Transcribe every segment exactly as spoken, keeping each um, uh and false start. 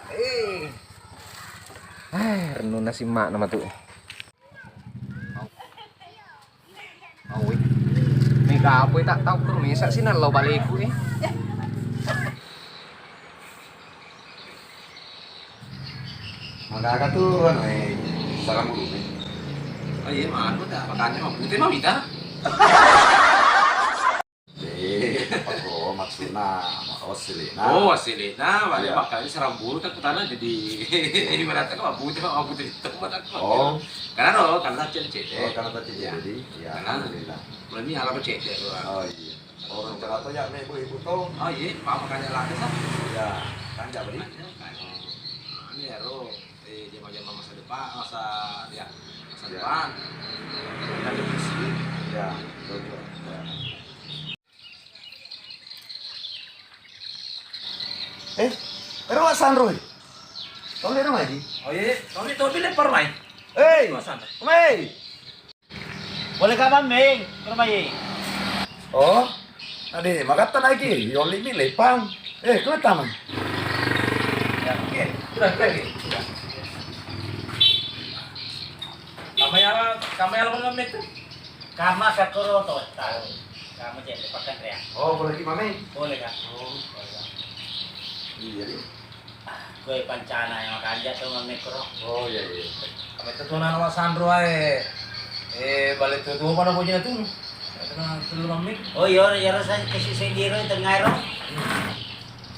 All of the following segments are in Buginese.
Eh. Eh, rennunna simma'na matu. Awe. Mega apa tak tahu kuro mesa sih nallo baleku eh. Maka tu anu eh sarang bulu eh. Oh iya, manu tak makanya mah putih mah kita. Eh, apa kok maksudna? Oh, selena. Oh, selena, balik makanya sarang bulu tak kutana jadi ibaratnya kok putih, kok putih itu mana kok. Oh. Karena lo karena cedek. Oh, karena tak cedek jadi ya karena alhamdulillah. Berarti ala cedek tuh. Oh iya. Orang cerita ya me ibu-ibu tuh. Oh iya, apa makanya lagi sah? Ya, kan jadi. Ini ya, Ro. Eh, jama-jama masa depan, masa, ya, masa depan. Kita ada visi. Ya, betul. Ya. Eh, ero Sanro. Tole ero mai. Oh iya, tole tole lepar mai. Hei, mai. Boleh kapan, Meng? Ke rumah ye. Oh, ade, magatta naiki, yolli mi lepang. Eh, kena taman. Ya, oke. Sudah, sudah, oke. Sudah. Kamu ya, kamu ya, kamu itu? Kamu sakuro total. Kamu cek pakan rea. Oh, boleh ki, Mame? Boleh, Kak. Oh. Boleh, Kak. Iya, iya. Koe pancana yang makanja tu mammekko ro. Oh iya iya. Kami tu tuna nama Sandro ae. Eh, balik tu tu pada bojina tu. Tuna telu mammik. Oh iya, iya ro saya kasih sendiri tengah ro.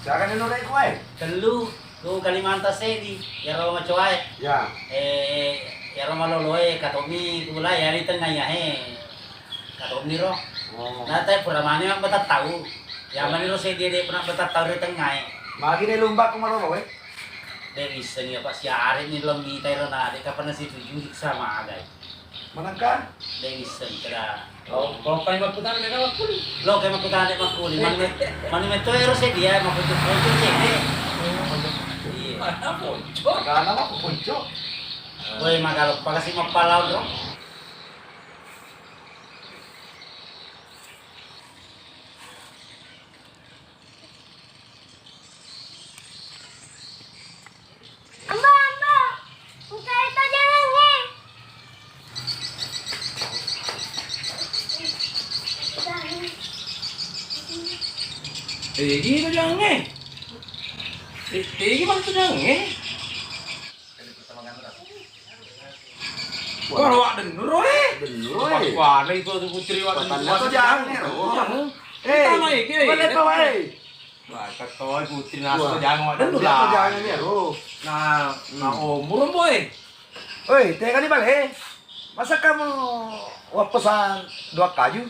Siakan dulu rek koe. Telu tu Kalimantan sedi, ya ro macoae. Ya. Eh, ya ro maloloe katomi kula ya di tengah ya he. Katomiro. Oh. Na tae pura mani mabbatattau. Ya mani ro seddi de pura battattau ri tengngae. Magi de lumba ko malolo e. De isseng ya Pak siare ni lo mitai ro na de kapan situju sama agai. Manengka? De isseng keda. Oh, ko kai makkutana de makkuli. Lo kai makkutana de makkuli. Mani mani metto ero seddi ya makkutu ponco cede. Iya. Mana ponco? Agana mah ponco. Woi magalo pakasi mappalau ro. Amba, amba, engka ito jangangnge. Eh, ito jangangnge. Eh, eh, gimana tuh jangangnge? Wah, wak denur, weh. Denur, weh. Wah, wah, itu tuh putri wak denur. Patanna to jangan, ya, ro. Eh, mana to, weh? Wah, katoi putri nasu jangan wak denur lah. Patanna to jangan, ya, ro. Nah, nah, umur, boy. Woi, tega ni bale. Masa kamu wappesan dua kaju?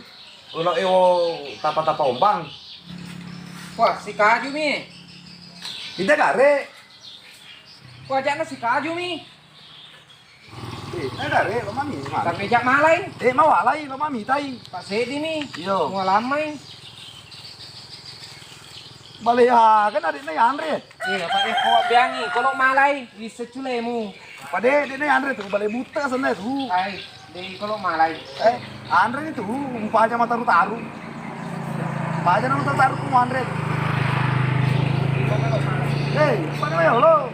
Ulo ewo tapa-tapa ombang. Wah, si kaju mi. Tidak gare. Wah, jangan si kaju mi. Eh, na gare, lo mami, mami. Tapi jak malai. Eh, mawalai, lo mami tai. Pak Sedi ni. Iyo. Mau lamai. Bale ya, kan adiknya ya Andre. Iya, Pak, ya, kau biangi, kalau malai, bisa culemu. Pade, adiknya ya Andre tuh, bale buta sana tuh. Ai, di kalau malai. Eh, Andre itu, umpanya mata taru. Umpanya mata taru, Andre. Hei, mana ya lo?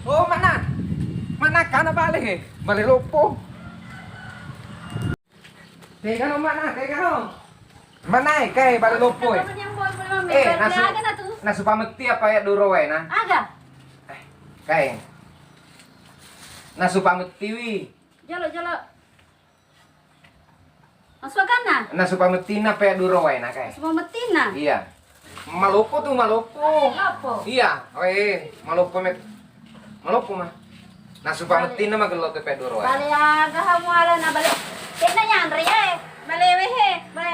Oh, mana? Mana kana bale? Bale lopo. Tegano, mana? Tegano. Mana e, kae bale lopo e. Eh, nasu, nasu pametti apa ya duro wae na? Aga? Eh, kae. Nasu pametti wi. Jolo, jolo. Masuk akkanna? Nasu pamettina pe duro wae na kae. Nasu pamettina? Iya. Maloppo tu, maloppo. Apa? Iya, oe, maloppo met. Maloppo ma. Nasu pamettina magello tu pe duro wae. Bale aga hamu ala na bale. Tenna nyanre ya, eh. Bale wehe.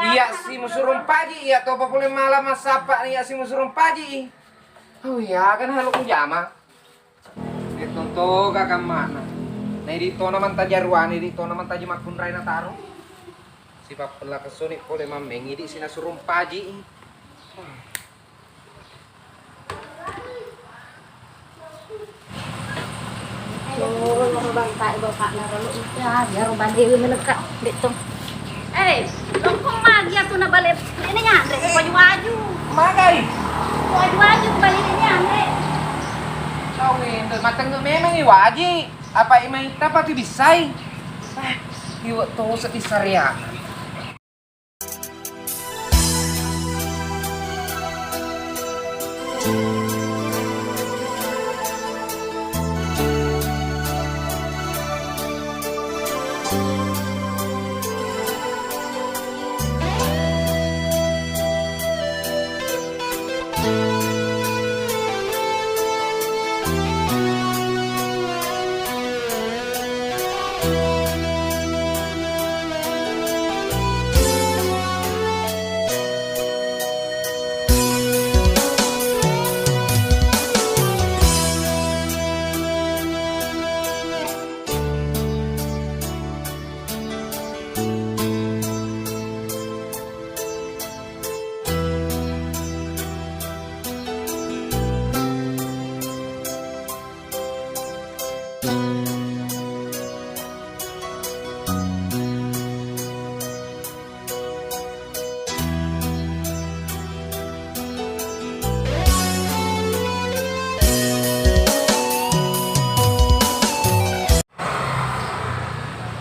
Iya si musurung paji, iya topa pole mala masapa iya si musurung paji. Oh iya, kan haluk jama. Tontoga kammana. Na idi tona mantaji aruwana, idi tona mantaji makkunrai nataro. Sipappella kessoni pole mammeng idi sinasurung paji. Loro bangka bapakna rolo. Ya, biar bandewi meneka, dek tong. Eh, longkong magi atu na bale, ini nyanre, waju-waju. Magai. Waju-waju balinya, Amre. Sawi, untuk mateng memang iwaji. Apa imai tapa tu bisai? Ah, iwa to sedih sariana.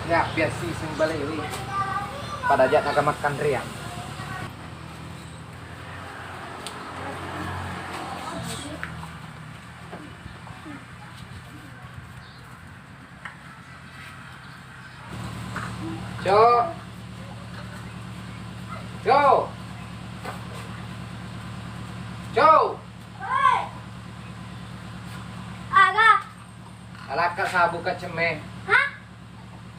Ya, biasa sing balik, wi. Pada aja naga makan riang. Cok. Cok. Cok. Aga. Alakka sabung kacemme. Hah?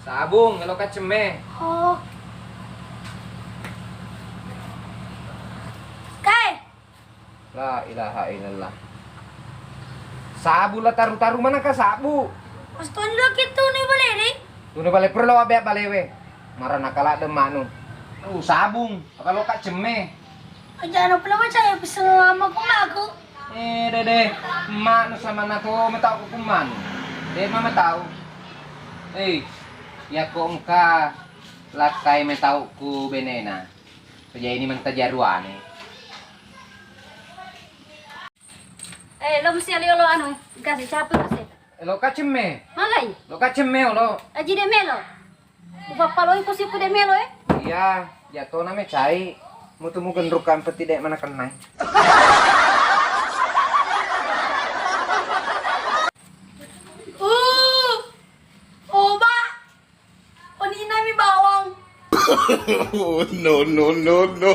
Sabung, elo kacemme. Oh. Kai. La ilaha illallah. Sabu la taru-taru manaka sabu. Mas tondo ki tunu bale ri? Tunu bale perlu abe balewe. Marana kala de manu. Uh, sabung, apa lo kak cemme? Aja no pula macam ya pesen lama ku aku. Eh, dede, manu sama nato metau ku kumanu. De mama tau. Eh, ya ko engka lakai metau ku benena. Jadi ini menta jaruane. Eh, lo mesti ali lo anu, gas capu mesti. Lo kacemme. Magai? Lo kacemme lo. Aji de melo. Upappaloi ko siku de melo, eh. Iya, jatona me cai. Mutu mugendrukan peti de mana kenai. Uh, oba. Oninami bawang. No, no, no, no.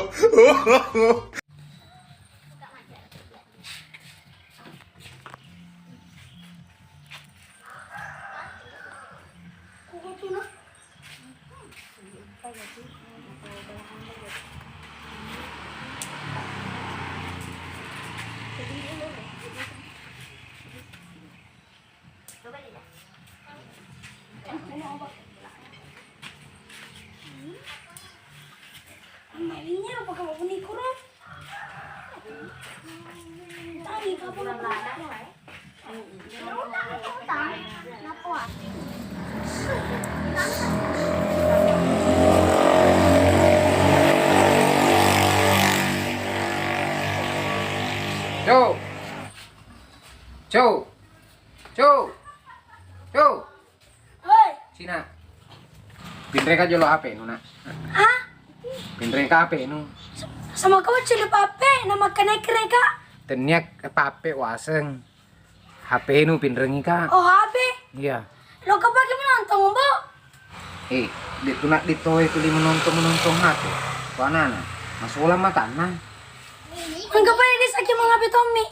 Cok. Cok. Cuk. Cuk. Woi. Cina. Pinreng ka jolo H P nu, Nak. Hah? Pinreng ka H P nu. Sama kau cili pape, nama kena kere ka. Tennia pape waseng. H P nu pinrengi ka. Oh, H P. Iya. Lo ka pake menonton, Bo? Eh, de tu nak ditoe tuli menonton menonton H P. Ko anana. Masolang matanna. Engka pada de saki mengape Tommy.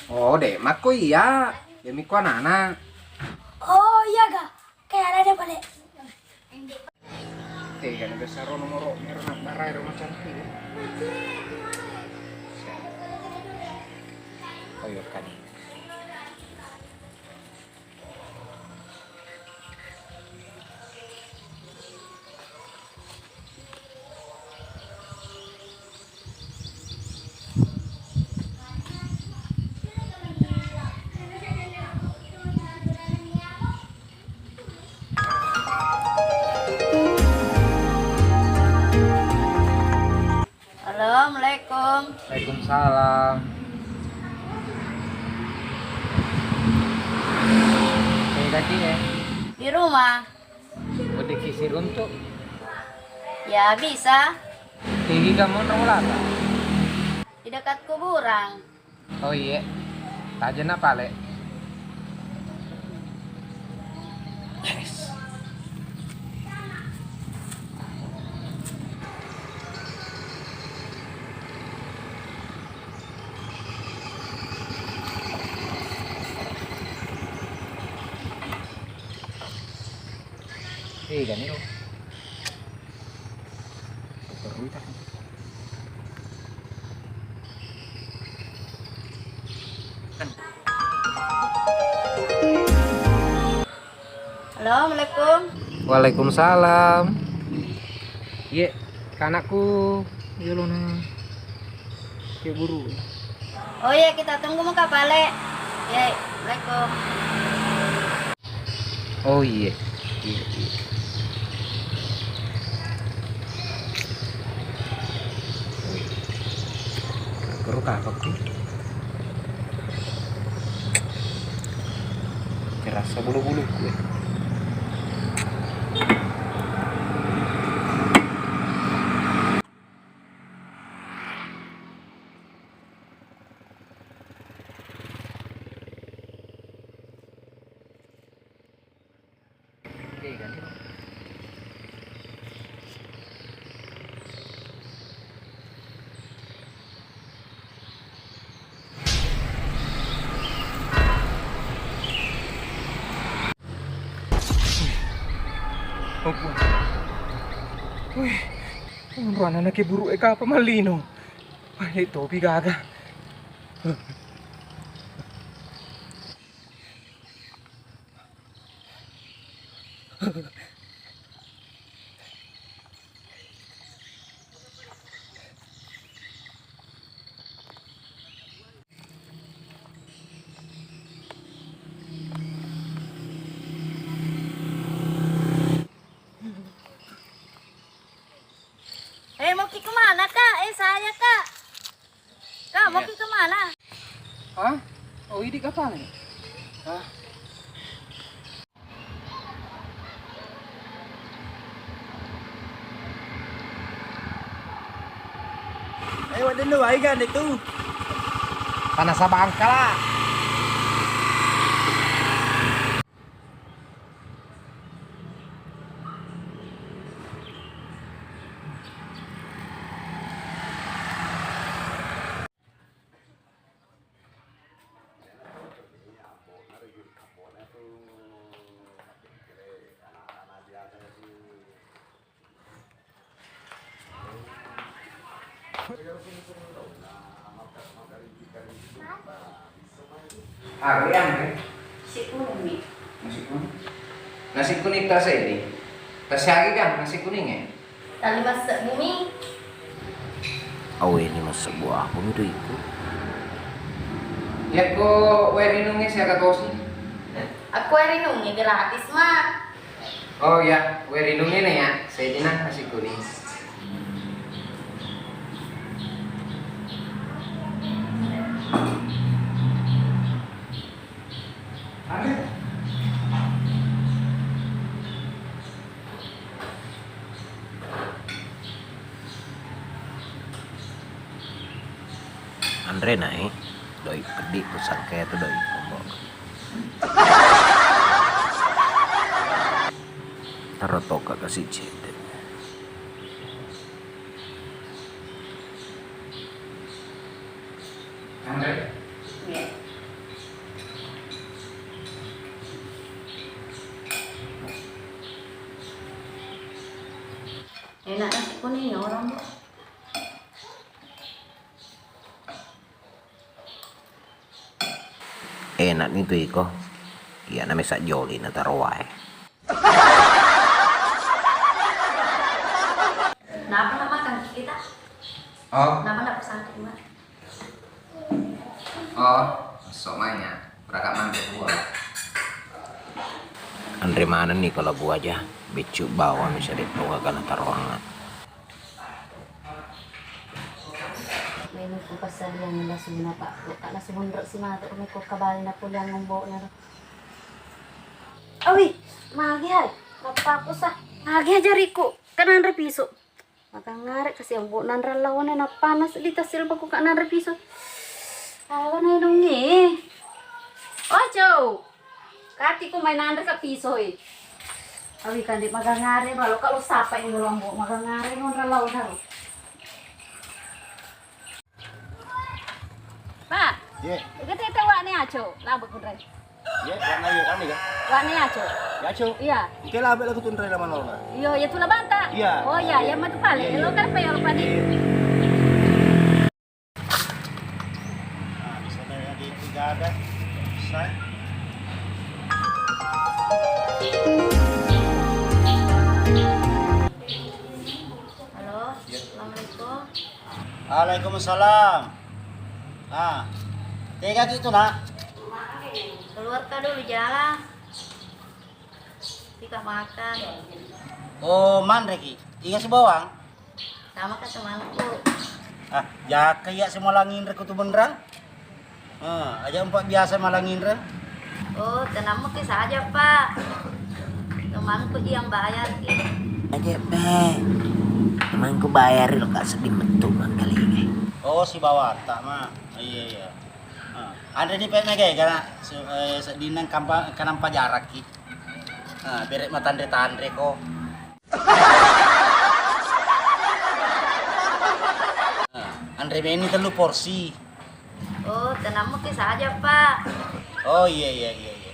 Oh, de makko iya. Demi ko anana. Oh, iya ga. Kayak ada de pale. Tega na besaro nomoro mero na barai rumah cantik. Oh, iya kan. Halo, assalamualaikum. Waalaikumsalam. Tadi ya. Di rumah. Udah kisi runtuk. Ya, bisa. Tinggi kamu terlalu. Di dekat kuburan. Oh iye, tajena pale. Yes. Eh, gani lo. Halo, assalamualaikum. Waalaikumsalam. Ye, kanakku yolona keburu. Oh iya, kita tunggu muka pale. Ye, assalamualaikum. Oh iye. Iye, iye. Wih. Guru kapakku. Kerasa bulu-buluku. Oh, wih, ruanana keburu e kapa malino. Wah, topi gaga. Eh, mau ki kemana, Kak? Eh, saya, Kak. Kak, mau ki kemana? Hah? Oh, ini kapan? Hah? Eh, waduh, lu, aigan itu. Tanah Sabangka lah. Areang, eh? Nasi kuning, Mi. Nasi kuning. Nasi kuning tase ini. Tase agi kan nasi kuning, eh? Tali masse bumi. Awe ni masse buah bumi tu iku. Yakko wae rinungnge siaga tosi. Aku wae rinungnge gratis, Ma. Oh ya, wae rinungnge ne ya, sedina nasi kuning. Anre nai, doi peddi kusangka tu doi kombo. Taro toka kasi cete. Anre? Iya. Enak nasi kuningnya orang, Bu. Enak ni tu iko. Iya na mesa joli na taro wae. Kenapa nak makan kita? Oh. Kenapa nak pesan kita? Oh, esso manya. Berangkat manre buah. Anre manenni ko labu aja, beccu bawang bisa de' to gagana taroangnga. Menu ku passadiang lasuna, Pak. Kok tak lasu monro si matu ko mekko kabali na puliang ngombo na. Awi, magi hai, nappaku sa. Magi jariku, kan nanre piso. Magangare kasi ambo nanre lawane nappanas di tasil baku ka nanre piso. Awa nainungi. Ojo. Kati ku mai nanre ka piso e. Awi kan di magangare balo kalau sapa ini lombo magangare nanre lawane. Pak, Ye, ega tete wa'ne aco, labo kunrai. Ye, wa'na ye kami ga? Wa'ne aco. Yaco. Iya. Engke labe lagu tunrai lama lona. Iyo, ya tula banta. Iya. Oh iya, ya matu pale. Iya, iya. Lo kan pa ya lo padi. Iya. Nah, bisa dari tiga ada. Bisa. Halo, assalamualaikum. Waalaikumsalam. Ah, tega ki tu, Nak? Keluar ka dulu jalan. Tika makan. Oh, manre ki. Iga si bawang? Sama ka temanku. Ah, jaka iya semua langinre ku tu benrang. Ah, aja empat biasa malanginre. Oh, tenang mungkin saja, Pak. Temanku yang bayar ki. Aja, Pak. Temanku bayar lo, Kak, sedih betul, Bang, kali ini. Oh, si bawa tak, Mak. Iya, iya. Ah, anre ni pemege karena se-, eh, sedinang kampa-, kanampa jarak ki. Ah, bere matanre-tanre ko. Ah, anre meni tellu porsi. Oh, tenang mungkin saja, Pak. Oh, iya, iya, iya, iya.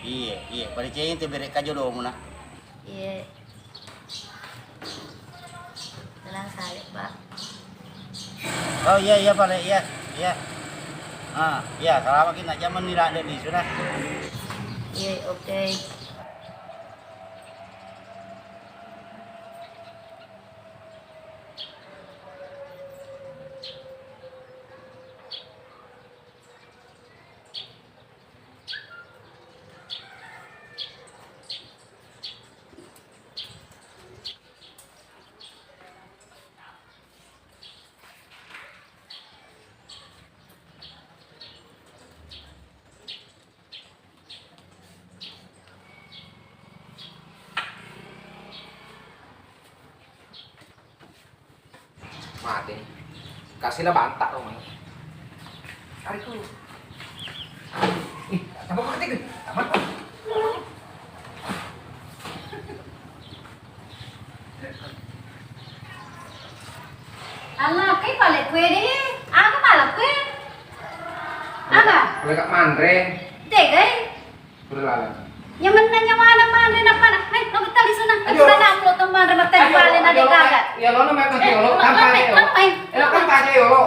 Iya, iya, pada ceng te bere kajo domu, Nak. Iya. Tenang saja, Pak. Oh, iya, iya, Pak, iya, iya. Ah, iya, selama kita zaman ni ada di sudah. Iya, oke. Mate. Kasih lah bantak dong. Tarik dulu. Ih, tambah pakai tiga. Tambah. Allah, kai pale kue deh. Aga pale kue? Aga? Kue kak manre. Tegai? Udah laleng. Nyamenna nyawana manre napana. Hai, lo betul di sana. Ayo. Kita nak lo teman remet tadi pale na dekaga. Ya lo nama mati lo. Tampa aja lo. Lo tampa aja lo.